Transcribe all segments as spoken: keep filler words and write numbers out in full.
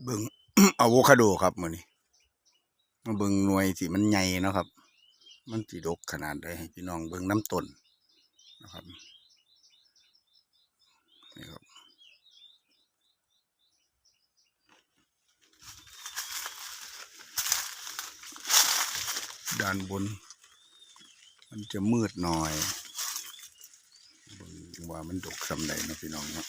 เบิ่ง อะโวคาโดครับมื้อนี้ มาเบิ่งหน่วยที่มันใหญ่เนาะครับ มันสิดกขนาดใดให้พี่น้องเบิ่งนำต้นนะครับ นี่ครับ ด้านบน มันจะมืดหน่อย เบิ่งว่ามันดกส่ำใดเนาะพี่น้องเนาะ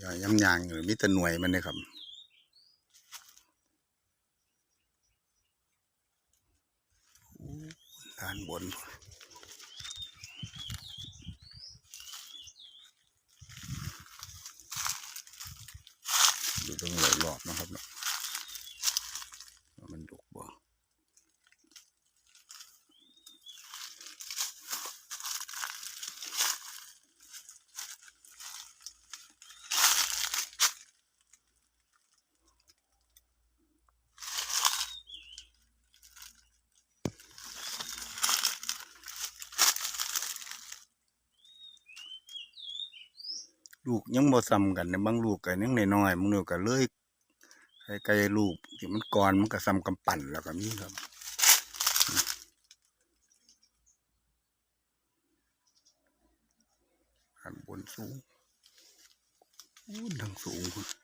ยายยำยางอยู่ มีแต่หน่วยมันเลยครับ ด้านบน ดูตรงหลายรอบนะครับเนาะ ว่ามันดกบ่ ลูกยังบ่ส่ำกันเนี่ย บางลูกก็ยังน้อยๆ บางลูกก็เลยไกลๆ ลูกที่มันก่อนมันก็ส่ำกำปั้นแล้วก็มีครับ ด้านบนสูง โอ้ ดังสูงพุ้น